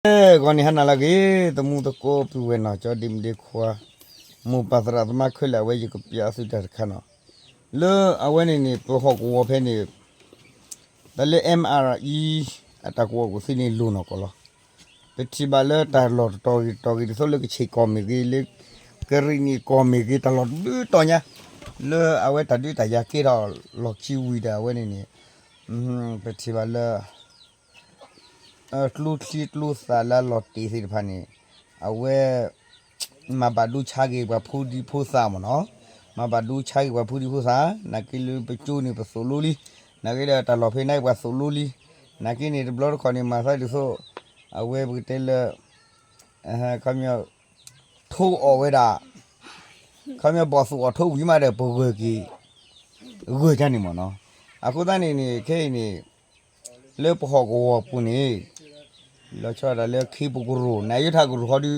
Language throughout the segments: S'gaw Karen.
ဂီၤန့ၣ်ဟါနၤလၢအဂ့ၤ သမူသကိးပုၢ်ဝဲၢ်နီၤ ကၠီဒ့မုၣ်ဒ့ခွါ မိၢ်ပၢ်သရၣ်သမါခဲလၢာ် အဝဲယကပျးသုတၢ်တခါနီၤ လၢအဝဲန့ၣ်န့ၣ် ပဟီၣ်ကဝီၤဖဲန့ၣ် တၢ်လၢ MRE အတၢ်ကဝီၤကူၣ်သ့န့ၣ်လိၤနီၢ်ကီၢ်လီၤ. ပထံၣ်ဘၣ်လၢတၢ်လီၢ်တတီၤဂ့ၤတတီၤဂ့ၤ ဒ်သိးလၢကဆ့ၣ်ကီၢ်မ့ၢ်ဂ့ၤ လၢကရံၣ်နံၣ်ကီၢ်မ့ၢ်ဂ့ၤ တၢ်လီၢ်တဘျုးတီၤညါ လၢအဝဲတၢ်ဒုးတၢ်ယၤကဲထီၣ်လီၢ်ခံဝံၤဒီး အဝဲန့ၣ်န့ၣ် ပထံၣ်ဘၣ်လၢ ကျိချံကျိသၣ်လၢအလီၤတ့ၢ်သ့ၣ်တဖၣ်န့ၣ် အဝဲ မၤဘၣ်ဒိဆါက့ၤပှၤဖိဒံဖိသၣ်မ့ၢ်နီၤ, မၤဘၣ်ဒိဆါက့ၤပှၤဖိဒံဖိသၣ်, နာ်က့လၢပကၠိန့ၣ်ပသိၣ်လိလံ, နာ်က့လၢတၢ်လီၢ်ဖဲန့ၣ်ပှၤသိၣ်လိလံ, နာ်က့န့ၣ်တဘျီတခီၣ်န့ၣ် မၤသးဒ်သိး အဝဲပကတဲလၢ ခီပညီ ထိအီၣ်ဝဲဒၣ် ခီပညီဘီၣ်သိၣ်အီၣ်ထိဝံၤမးဒီး ပဂၢၢ်က့ၤ ဂၢၢ်ကန့ၣ်မ့ၢ်နီၤ, အဃိသတးန့ၣ်န့ၣ် ခဲအံၤန့ၣ် လၢပဟီၣ်ကဝီၤပူၤန့ၣ် လီၤဆီဒၣ်တၢ်လၢခ့ပူၤကရူၢ် နယိထၣ်ကရူၢ်ဃီဒုး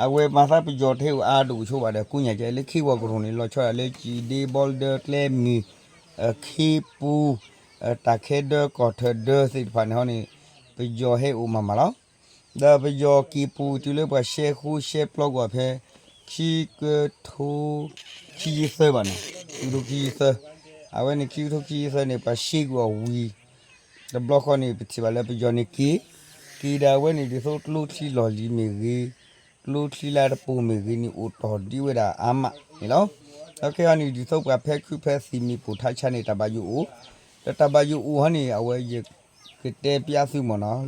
အဝဲမၤသးပယီၤတဟဲအိၣ်အါဒိၣ်ကဆိဘၣ်ဒီး ကူညၣ်ကဲလၢခ့ဝီၤကရူၢ်န့ၣ် လီၤဆီဒၣ်လၢကံၣ်ဒ့ဘီလဒၢကျဲမုၢ် ခ့ပူၤ တၢ်ခဲဒၢကီၢ်ထၢၣ်ဒၢသ့ၣ်တဖၣ်န့ၣ်ဟီန့ၣ် ပယီၤဟဲအိၣ်မၤမးလီၤ. ဒီးပယီၤက့ၤပူၤတုၤလၢပှၤရှဲဃိရှဲပျီကွံာ်ဖဲ ခံကထိ ခံဆံသၢဘၣ်န့ၣ် ခံကထိခံဆံသၢ, အဝဲန့ၣ်ခံကထိခံဆံသၢန့ၣ် ပှၤရှဲကွံာ်အီၤဝံၤ တဘျီဃီန့ၣ် ပထံၣ်ဘၣ်လၢပယီၤန့ၣ်က့ၤ က့ၤဒၣ်ဝဲန့ၣ်ဒ်သိးကျိချံလီၢ်လံၤမ့ၢ်ဂ့ၤ, ကျိချံလၢတပူၤမ့ၢ်ဂ့ၤန့ၣ် အိၣ်တီၢ်ဒံးဝဲဒၣ်အါမးန့ၣ်လီၤ. ဒီးခဲအံၤန့ၣ် ဒ်သိးပှၤဖဲခုဖဲသံၣ်မံၤပိာ်ထါဆါန့ၣ် တၢ်ဘၣ်ယိၣ်အိၣ်, ဒီးတၢ်ဘၣ်ယိၣ်အိၣ်ဟီန့ၣ် အဝဲယကတဲပျးသုမ့ၢ်နီၤ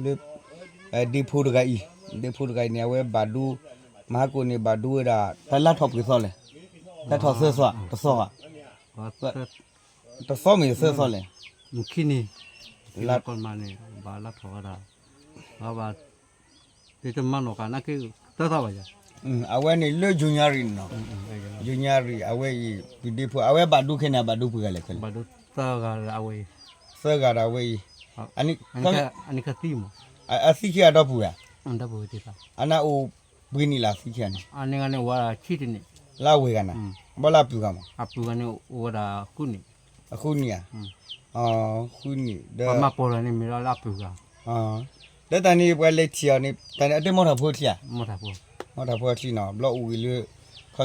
လၢ ဒ့ဖိတဂၤအံၤ, ဒ့ဖိတဂၤအံၤန့ၣ် အဝဲဘၣ်ဒိ မဟါကိၣ်န့ၣ် ဘၣ်ဒိဝဲဒၣ် တၢ်လါထီၣ်ပှဲၤသီလဲၣ်, လါထီၣ်သၢသီ, တသီဧါ, တသီမ့ၢ်သၢသီလဲၣ်, မုၢ်ခံနံၤ, လါကီၢ်မးန့ၣ် ဘၣ်လါထီၣ်ဝဲဒၣ်, ဘၣ် တမၤနီၣ်ကနာ်က့ သၢသီဘၣ်ယၤ, အဝဲန့ၣ်လၢ January န့ၣ်နီၤ, January အဝဲအံၤ ပဒ့ဖိ အဝဲဘၣ်ဒိခဲန့ၣ် ဘၣ်ဒိပှဲၤဂၤလဲၣ်ခဲလၢာ်, သၢဂၤဒီးအဝဲအံၤ, အနံၣ်ခံဂၤဒီပုၢ်ဧါ, အနၢ်အိၣ်ပှဲၤနံၣ်လၢသံခံဂၤန့ၣ်, လၢအဝဲဂၤန့ၣ်, ဘၣ်လၢအပုၢ်ဂၤမး, အဃုနံၣ်ဧါ, ဃုနံၣ်ဒီး ပှၤမၤပိာ်လီၤန့ၣ်မ့ၢ်လၢအပုၢ်ဂၤ, ဒီးတၢ်န့ၣ်ပှၤလဲၤထံၣ်အီၤန့ၣ် တၢ်န့ၣ်အတမီထီၣ်ဖိအချံဧါ, မီထီၣ်ဖိအချံနီၤ, ဘျီအိၣ်ဂ့ၤလၢ ခီပ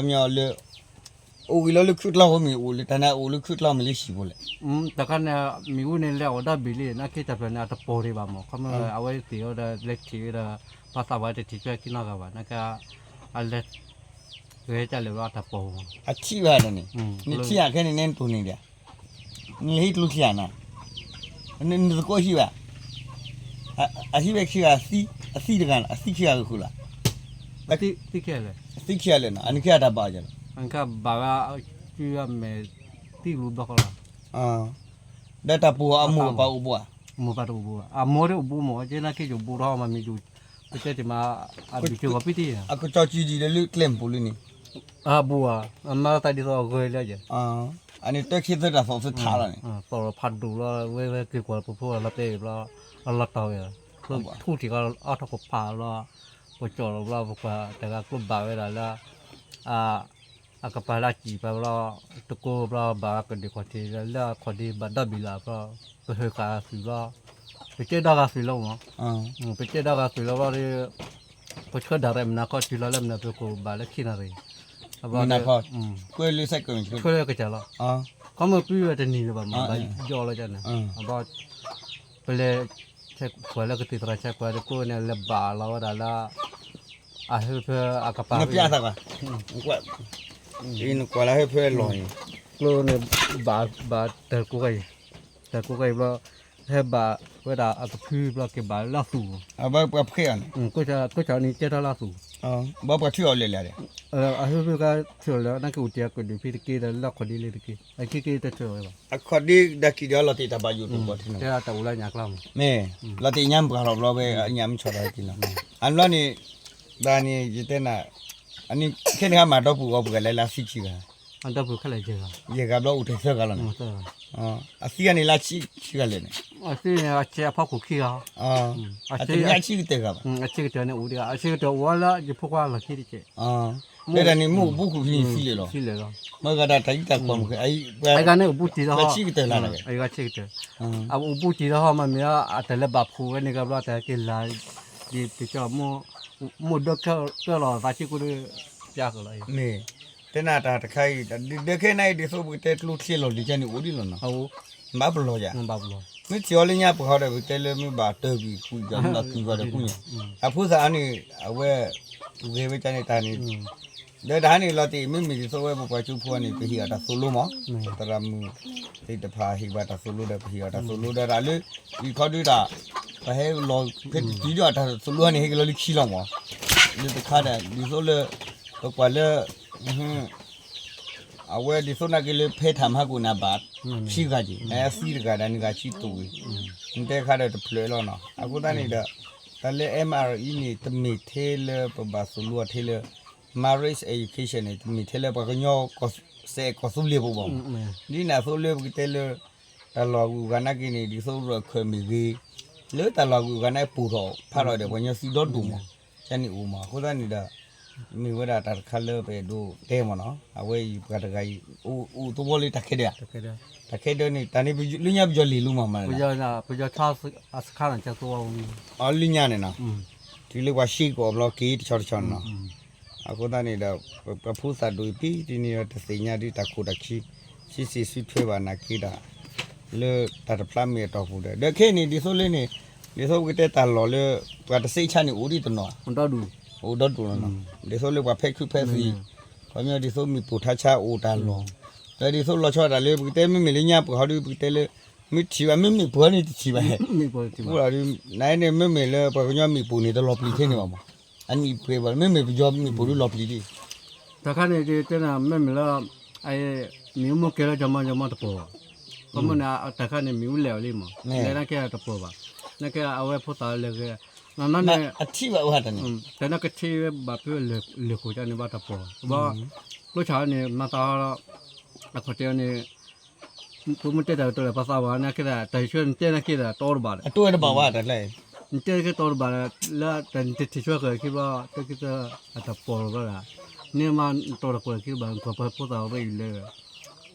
ညီလၢ အိၣ်ဂ့ၤလီၤလၢခုၣ်ကျီဖိမ့ၢ်အိၣ်လၢ တၢ်န့ၣ်အိၣ်လၢခုၣ်ကျီမ့ၢ်လၢဟံၣ်ဖိလဲၣ်, တခါန့ၣ် မ့ၣ်အူန့ၣ်လဲၤအီၣ်ဒၣ်ဘ့ၣ်လံ နာ်က့တၢ်ဖျၢၣ်န့ၣ် အတပိာ်ဒံးဘၣ်မး ခီပညီအဝဲသ့ၣ်အီၤဒီး လဲၤထံၣ်ဝဲဒီး ပှၤသးပှၢ်တထံၣ်ထွဲခံနီတဂၤဘၣ် နာ်က့ အလဲၤ ဂဲၤတၢ်လဲၤဘျီအတၢ်ပိာ်မး, အထံၣ်ဘၣ်ဒီးန့ၣ်, နထံၣ်ဧါခဲန့ၣ် နဲနတိၢ်န့ၣ်ဒၣ်, နဟံၣ်ကျိထံၣ်ဧါနၤ, နသကိးဟံၣ်ဘၣ်, အဟံၣ်ဝဲခံဂၤ, အသံတဂၤန့ၣ် အသံခံဂၤကဃုာ်လီၤ, သံခံဂၤလဲၣ်နီၤ အနံၣ်ခံဂၤတၢ်ဘၣ်အီၤလီၤ, ဘၣ်ဝဲ သံလူၤဘျီဃီလီၤ, ဒီးတၢ်ပူၤအမိၢ်ပၢ်အိၣ်ဘူးဧါ, မိၢ်ပၢ်တအိၣ်ဘူးဘၣ်, အမိၢ်ဒၣ်အိၣ်ဘူးမး ကဲနာ်က့ယအိၣ်ဘူးဒီးဟီမးမ့ၢ်ဒူၣ်, ပတဲတ့ၢ်မး အဘျုးက့ၤဂီၤပံတ့ၢ်, အကစီၣ်စုဒံးဒီးလၢကျဲမုၢ်ပူၤလၢန့ၣ်, အဘူးဧါ, အမၤသးဒ်သိးအဂီၤလၢယဲ, အန့ၣ်တၢ်ခံသၢတၢ်သီသၢထါလီၤန့ၣ်, သီၣ်ဖးဒိၣ်လီၤ ဝဲဝဲက့ၤကွၢ်ပဖိအလီၤတဲာ်ဘျီ, အလီၤတီၢ်ဝဲ, ထူၣ်ထံၣ်ကီးအါထီၣ်ကဖၣ်လီၤ, ပကၠီၣ်လီၤဘျီ ပကွၢ်တဂၤကျိဘၣ်ဝဲဒၣ်လၢ အကပၤလၢအစံၣ်ပှၤဘျီ, တကိးဘျီဘၣ်ကဒုးခီၣ်ထံး လၢအခီၣ်ဒ့ဘၣ်ဒီဘ့ၣ်လၢ်ဘျီ, ပဟၢဃာ်အသုးဘျီ, ပကဲဒီဂၤသုးလီၤမး, ပကဲဒီဂၤသုးလီၤဘျီဒီး, ပဆှၢဒၣ်ရဲၣ်မနၤခီတုၤလီၤလၢမနၤပကိးဘၣ်လၢခံနၣ်ရံၣ်, အဘျီ, ဆှၢလၢကစၢ်လီၤ, ခီမ့ၢ်ပှၤဝဲတနံၤလၢၤဘၣ်မး ဘၣ်ယီၣ်လီၤန့ၣ်, အဘျီ, ပလဲၤ ကွၢ်လၢကသံၣ်သရၣ်ဆဲးကွၢ်တကိးန့ၣ် လဲၤဘၣ်လီၤဝဲဒၣ်လၢ အဟၢဖၢအကပၤ, နကွၢ်လၢဟၢဖၢအလီၢ်န့ၣ်, ကျိန့ၣ် ဘၣ်တၢ်ကိးဂၤအံၤ, တၢ်ကိးဂၤအံၤဘျီ, ဟဲဘၣ်ဝဲဒၣ်အကဖုဘျီက့ၤဘၣ်လၢအသူၣ်, ပှၤဖှဲးအီၤန့ၣ်, ကိးဆၣ်န့ၣ်ကဲထီၣ်လၢအသူၣ်, ဘၣ်ပှၤထုးအီၤလဲၤလဲၤ, အဟၢဖၢကထုးအီၤလဲၤ နာ်က့အိၣ်တ့ၢ်အကဒုးဖံတက့ဒီးလၢအခီၣ်ဒ့လၢတက့, အခံက့တထုးအီၤဝဲဘၣ်, အခီၣ်ဒ့ဒၣ်ကံၣ်ဒီးလီၤတ့ၢ်တၢ်ဘၣ်ယိၣ်တအိၣ်ဘၣ်ထံနီၤ, မ့ၢ်, လီၤတ့ၢ်ညါပှၤလီၤဘျီဝဲအညၣ်မုၢ်ဆီၣ်ဒီးက့ၤလီၤ, အဘျီန့ၣ်, ဘၣ်န့ၣ်ယတဲနၤ, အနံၣ်ခဲန့ၣ်ဟါမးဒီပုၢ်ဂီၢ်ပှၤလဲၤလၢအသံခံဂၤ, ယဲၢ်ဂၤဘျီအိၣ်တ့ၢ်သၢဂၤလီၤန့ၣ်, အသံဂၤန့ၣ်လၢဆံခံဂၤလဲၣ်န့ၣ်, အသံန့ၣ်အဆဲးအဖီခိၣ်ခံဂၤ, အဆံကတၢၢ်ဂၤဘၣ်, အဆံကတၢၢ်န့ၣ်အိၣ်ဒံး အဆံကတၢၢ်အိၣ်ဝဲလၢယဖိခွါလီၢ်ခံတက့ၢ်, လၢတၢ်န့ၣ်မ့ၢ်အိၣ်ဘူးဃုာ်ဖဲန့ၣ်သံလၢာ်လီၤ, မ့ၢ်ဂၤဒၣ်တၢ်အံၤတၢ်ကွၢ်မ့ၢ်ဃဲ, အဂၤန့ၣ်အိၣ်ဘူးတ့ၢ်ဒီးဟီ, အဂၤဆံကတၢၢ်, အအိၣ်ဘူးတ့ၢ်ဒီးဟီမ့မ့ၢ် အတၢ်လၢဘၣ်ဖှိၣ်ဝဲန့ၣ်ကဘျီတၢ်က့ၤလၢ်, ဒ်တကၠီ မိၢ်ဒၢကၢၢ်လီၤသးစ့ၢ်ကီးဒီး ပျၢ်ဃီလီၤအံၤ, မ့ၢ်, တဲနၤတၢ်တခါအံၤ ဒ်ခဲအံၤနၤအံၤ ဒ်သိးပကတဲကျိချံလီၢ်လံၤကန့ၣ် အိၣ်ဒံးလီၤနီၤ, ဘၣ်ပလီၢ်ယၤ, မ့ၢ်ထံၣ်အီၤလၢညါပှၤဟီဒီး ပကတဲလၢမ့ၢ်ဘၣ်တၢၢ်ကွံာ်ဃုာ်ဒီး မ့ၢ်လီၤကွံာ်ဃီဒီး ကူၣ်ညါ, အဖိသၣ်အန့ၣ် အဝဲ ဂဲၤဝဲကန့ၣ်တၢ်န့ၣ် ဒီးတၢ်ဟးန့ၣ်လီၤတံၢ် မ့မ့ၢ်ဒ်သိးဝဲပပှၤကၠိဖိန့ၣ် ပဟ့ၣ်အီၤတၢ်သိၣ်လိမး, သရၣ်မုၣ်သ့ၣ်တဖၣ်ဟ့ၣ်ဘၣ်တၢ်သိၣ်လိဒီး ပဟ့ၣ်အီၤတၢ်သိၣ်လိဒီးတၢ်လၢ အံၤခီဒုတၢ် ပဟဲလီၤဖဲတတုၤဒီးတၢ်သိၣ်လိန့ၣ် ဟဲက့ၤလီၤလၢခံလီၤမး, လၢတခါဒီး ဒ်သိးလၢ ပကွၢ်လၢ အဝဲဒ်သိးနာ်က့လၢဖဲထၣ်မဟါကိၣ်န့ၣ် အဘၣ်ခံဂၤက့ၤ နသံတဂၤဒီးနဂၤဆံတိာ်ဝံၤ, နတဲခါဒီးတဖျၢၣ်လီၤနီၤ, အဃိသတးန့ၣ်ဒီး တၢ်လၢ M R E န့ၣ် တမ့ၢ်ထဲလၢပဘၣ်သိၣ်လိအီၤထဲလၢ marriage education န့ၣ် တမ့ၢ်ထဲလၢပှၤကညီစဲးကီၢ်သူလ့ၤပူၤဘၣ်မး, ဒ်န့ၣ်အသိးလၢပကတဲလၢ တၢ်လီၢ်ဂုၤဂၤနာ်က့န့ၣ် ဒ်သိးရၢၢ်ခၢၣ်မ့ၢ်ဂ့ၤ, လၢတၢ်လီၢ်ဂုၤဂၤန့ၣ်ပူၤထီၣ်ဖးထီၣ်ဒီးပှၤကညီသံဒီဒိၣ်မး, ကန့ၣ်အိၣ်မး, အဃိသတးန့ၣ်ဒီး မ့ၢ်ဝဲဒၣ်တၢ်တခါလၢပအဲၣ်ဒိးတဲမးနီၤ, အဝဲအံၤပှၤတဂၤအံၤ အိၣ်သဝီလၢတၢ်ခဲဒၢး, တၢ်ခဲဒၢးန့ၣ် တၢ်န့ၣ်လၢညါပယီၤလ့ၢ်လိမးမး, အလၢညါန့ၣ်နီၤ, တုၤလၢပှၤရှ့ကီးဘျီက့ၤတဆီတဆီန့ၣ်နီၤ, အဃိသတးန့ၣ်ဒီး ပဖိသၣ်ဒိၣ်အံၤပံတနံၤဒီးတသ့ၣ်ညါဒ်တၢ်ခိၣ်တၢ်ခံ ဆံးစံးဆူထွဲဘၣ်နာ်က့ဒီး လၢတၢ်တဖျါမ့ၢ်အတီၢ်ပူၤဒီး ဒီးခဲအံၤန့ၣ် ဒ်သိးလၢန့ၣ် ဒ်သိးပကတဲတၢ်လီၢ်လၢ ပှၤတစဲးဆါန့ၣ်အိၣ်ဒံးတနီၤ, အိၣ်ဒီဒူၣ်လီၤနီၤ, ဒ်သိးလၢပှၤဖဲခုဖဲသံ, ခီပညီဒ်သိးမ့ၣ်ပိၢ်ထါဆါအိၣ်တၢ်လီၢ်, ဒီးဒ်သိးလီၤဆီဒၣ်တၢ်လၢပကတဲမ့မ့ၢ်လၢညါပှၤဟီဒု ပကတဲလၢ မ့ၢ်ထံၣ်ဘၣ် မ့မ့ၢ်ပှၤန့ၣ်တထံၣ်ဘၣ်, နန့ၣ်မ့မ့ၢ်လၢပှၤကညီမ့ၣ်ပိၢ်န့ၣ် တလီၤပျံၤထဲန့ၣ်ဘၣ်မး, အနံၣ်ပှဲၤဘၣ် မ့မ့ၢ်ပယီၤမ့ၣ်ပိၢ်ဒုလီၤပျံၤဒံး တၢ်ခါန့ၣ် တဲနၤ မ့မ့ၢ်လၢ မ့ၣ်အူမိၢ်ကဲလၢကမီကမီတပီၤဘၣ်, ခီမ့ၢ်န့ၣ် တၢ်ခါန့ၣ် မ့ၣ်အူလဲၣ်အီၤလံမး, လဲၤနာ်က့တပီၤဘၣ်, နာ်က့အဝဲဖိသၣ်လဲၤဂ့ၤ, မ့ၢ်န့ၣ် အထံၣ်ဘၣ်ဝဲတၢ်န့ၣ်, တၢ်န့ၣ်ကထံၣ်ဝဲဘၣ်ဖဲလဲၤခိၣ်ကန့ၣ်ဘၣ်တပီၤဘၣ်, ဘၣ် ကျိဆၣ်န့ၣ် မၤသး အခီၣ်တဲအီၤန့ၣ် ပမ့ၢ်တဲတၢ်ကတိၤလၢပသးဘၣ်နာ်က့ဒီး တၢ်ဆှၢနတဲနာ်က့ဒီး တီတဘၣ်ဒီး, အတီတဘၣ်ဘၣ်တၢ်လဲၣ်, နတဲက့တီတဘၣ်ဒီး လၢတၢ်နတထံၣ်ဆှၢဃၢၤခံဘျီ တၢ်က့တၢ်အတပီၤလီၤဘျီဒီး, န့ၣ်မးနတီတပီၤခံဘၣ် နကွၢ်ပှၤဖိသၣ်ရ့အံၤလဲၣ်,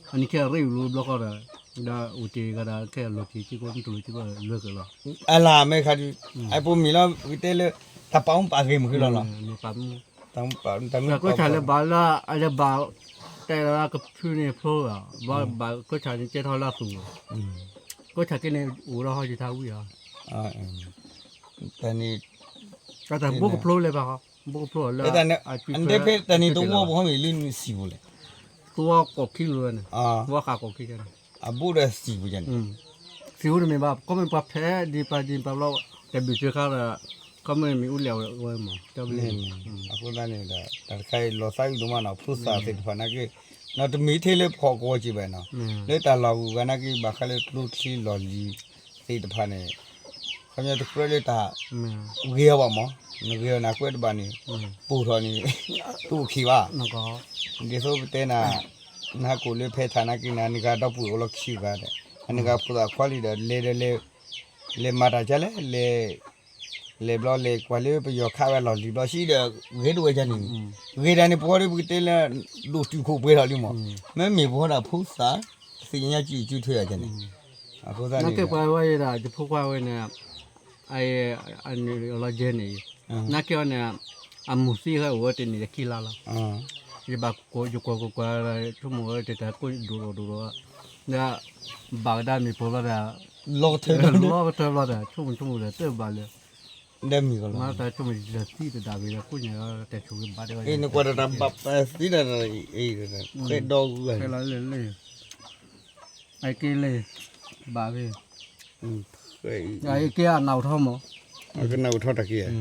အနံၣ်ခဲအံၤရ့အံၤလီၤဘျီဃီဒီး, ဒီးအိၣ်တ့ၢ်ဂၤဒီးခဲအံၤလီၤတံၢ်စ့ၢ်ကီး နတလိၣ်စ့ၢ်ကီးလၢကလီၤ, အလၢမ့ၢ်ခါဒု, အပူၤမ့ၢ်လီၤ ပကတဲလၢ တၢ်ပာ်မူပာ်ဂ့ၤမ့ၢ်ဃုလီၤလီၤ, တၢ်မူပာ် ကျိဆၣ်လၢဘၣ်လၢ အလၢဘၣ် တဲလၢကဖုန့ၣ်ဖျိလီၤ, ဘၣ်ကျိဆၣ်န့ၣ်ကဲထီၣ်လၢသူၣ်, ကျိဆၣ်က့န့ၣ် အိၣ်ဒီးဟီယထါဝံၤဧါ, တၢ်န့ၣ် တၢ်ဘိကဖျိလဲၣ်ဘၣ်, ဘိကဖျိလၢ တၢ်န့ၣ်တဝီပဟီမ့ၢ်လၢနစံၣ်ပူၤလဲၣ်, တဝီကိးခံလီၤန့ၣ်, တဝီဃာ်ကိးခံန့ၣ်, အဘိဒီးစံၣ်ပူၤန့ၣ်, စံၣ်ပူၤတမ့ၢ်ဘၣ် ခီမ့ၢ်ပှၤဖဲဒ်ပှၤဒ်ပှၤဘျီ တဘ့ၣ်စၢခါဒီး ခီမ့ၢ်မ့ၣ်အူလဲၣ်ဝဲမး, အဃိသတးန့ၣ်ဒီး တၢ်တခါအံၤလီၤသးအုးဒိၣ်မးနီၤ ဖိသၣ်သ့ၣ်တဖၣ်နာ်က့, နီၢ်တမ့ၢ်ထဲလၢဖီၣ်ကဝီၤက့ၤဘၣ်နီၤ, လၢတၢ်လီၢ်ဂုၤဂၤနာ်က့ ဘၣ်ဃးလၢကျိချံလီၢ်လံၤသ့ၣ်တဖၣ်န့ၣ်, ခီပညီတကြၢးလၢတၢ် ဂ့ၤအီၤဘၣ်မး, နဂ့ၤအီၤနကွဲးတဘၣ်န့ၣ်, ပိၢ်ထီၣ်န့ၣ်, တအိၣ်ခံဘၣ်, ဒ်သိးပတဲနၤ, နဟးကိးလၢဖဲထၣ်နာ်က့န့ၣ် အနဂၤဒီပုၢ်ဝဲၢ်အိၣ်လီၤခံဂၤဒီး, အနဂၤဖိသၣ်ခွါလံဒီး လဲၤဒီးလဲၤ, လဲၤမၤတၢ်ကလဲၣ်, လဲၤ လဲၤဘျီလဲၤကွၢ်လၢပယီၤခးဝဲလီၢ်လံၤဘျီ ဆံးဒီး ဂ့ၤဒိၣ်ဝဲဒ်န့ၣ်, ဂ့ၤဒၣ်န့ၣ် ပဝီဒီးပကတဲလၢ ဒိၣ်တုာ်ခိၣ်ပှဲၤထီၣ်လံမး, မ့မ့ၢ်ပဝီဒၣ်ဖိသၣ် သ့ၣ်ညါကံၢ်ကၠူထွဲအီၤဒ်န့ၣ်, အဃိသတးန့ၣ် ပှၤဝဲဒၣ် ယဖိခွါဝဲန့ၣ် အလီၤယဲန့ၣ်, နာ်က့အီၤန့ၣ် အမူၤသံဝဲအိၣ်ဝဲတနံၣ်တခံလါလီၤ, ယဘၣ်ကိး ယကွၢ်ကွၢ်ကွၢ် ဆိကမိၣ်ဝဲတၢ်ကိၢ်ဒိၣ်ဒိၣ်ဒိၣ်ဒိၣ်, ဒီး ဘၣ်ကဒါမ့ၢ်ပိာ်ဘျီဒီး လီကထၢဘျီဒီး ဆိကမိၣ်ဆိကမိၣ်ဒီး တဘၣ်လၢ မၤတၢ်ဆိကမိၣ်လၢသံတဒၣ်ဝံၤဒီး ကိးညါတဲဆိၣ်ဂ့ၤဘၣ်တဲဝဲ, နကွၢ်တၢ်ဘၣ်သံတၢ် ဖဲဒီဂၤ လၢလၢ အက့လၢ ဘၣ်ဖဲ အက့အနၢ်အိၣ်ထီၣ်မး, အကနၢ်အိၣ်ထီၣ်တၢ်က့,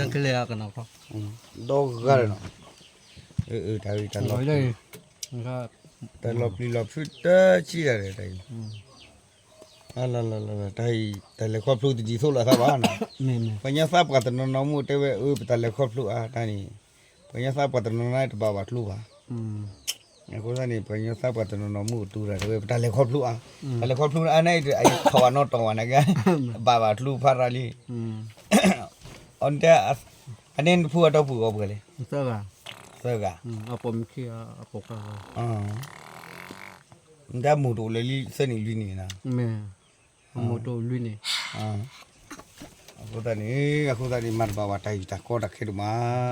ကလဲၣ်အကနၢ်အိၣ်ထီၣ်, ဒီဂၤလီၤနီၤ, တၢ်လီၤပျံၤလီၤဖုးတဆံတၢ်ဒီးတၢ်အံၤ, တၢ်အံၤ တၢ်လဲၤခီဖျိတဒ်သိးလိာ်သးဘၣ်နီၤ, ပှၤကညီသးပှၢ်တနီၤနီၤမ့ၢ်တဲဝဲ အၢ ပတၢ်လဲၤခီဖျိအါတၢ်န့ၣ်, ပှၤကညီသးပှၢ်တနီၤနီၤတဘၣ်ဘၣ်ကျိဘၣ် အဃိသတးန့ၣ် ပှၤကညီသးပှၢ်တနီၤနီၤမ့ၢ်အိၣ်တူၢ်တၢ်တဲဝဲ ပတၢ်လဲၤခီဖျိအါ, တၢ်လဲၤခီဖျိအါန့ၣ် အယထီၣ်ဝဲနီၣ်တီၢ်ဝဲန့ၣ်က့, ဘၣ်ဘၣ်ကျိဖးရၤလံ, အန့ၣ်နဖိအတီၢ်ပူၤဂီၢ်ပှဲၤလဲၣ်, သၢဂၤ, နတဲမိၢ်တအိၣ်လၢလံသၢနံၣ်လွံၢ်နံၣ်နီၤ, မိၢ်တအိၣ်လွံၢ်နံၣ်, အဃိသတးန့ၣ် အဃိသတးန့ၣ် မၤတဘၣ်ဝဲတၢ်အံၤတၢ်ကီတၢ်ခဲဒိၣ်မ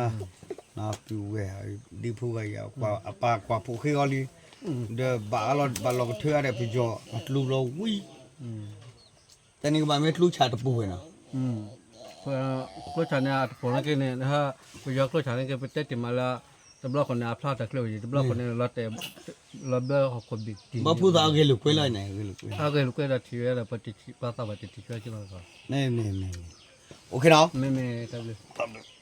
း, ပုၢ်ဝဲၢ် ဒ်ဖိဂၤအံၤ အပၢ်ကွၢ်ဖိဃ့အီၤလံ, ဒီးဘၣ်အလီၤ ဘၣ်လီၤကထၢအါဒီးပယီၤအကျိၤလီၤဝံၤ, တၢ်န့ၣ်ကဘၣ်မ့ၢ်ကျိဆၣ်တပူၤဝဲနီၤ ကျိဆၣ်န့ၣ်အတပိာ်န့ၣ်က့န့ၣ် ပယီၤကျိဆၣ်န့ၣ်က့ ပတဲတ့ၢ်မးလၢ တဘျီဃီန့ၣ် အဖျါတၢ်ချၢဝဲယံၤ တဘျီဃီန့ၣ် လီၤတဲာ် လီၤဘျၢဟီၣ်ခိၣ်ဘ့ၣ်တံၢ် ဘီဖိသးအဂဲၤလိာ်ကွဲလီၤန့ၣ် အဂဲၤလိာ်ကွဲဒီးထံၣ်ဝဲဒီး ပှၤသးဘၣ်တထံၣ်ဆၢက့လီၤ မ့မ့ၢ်မ့မ့ၢ် OK နီၤ မ့မ့ၢ် တၢ်ဘျုး တၢ်ဘျုး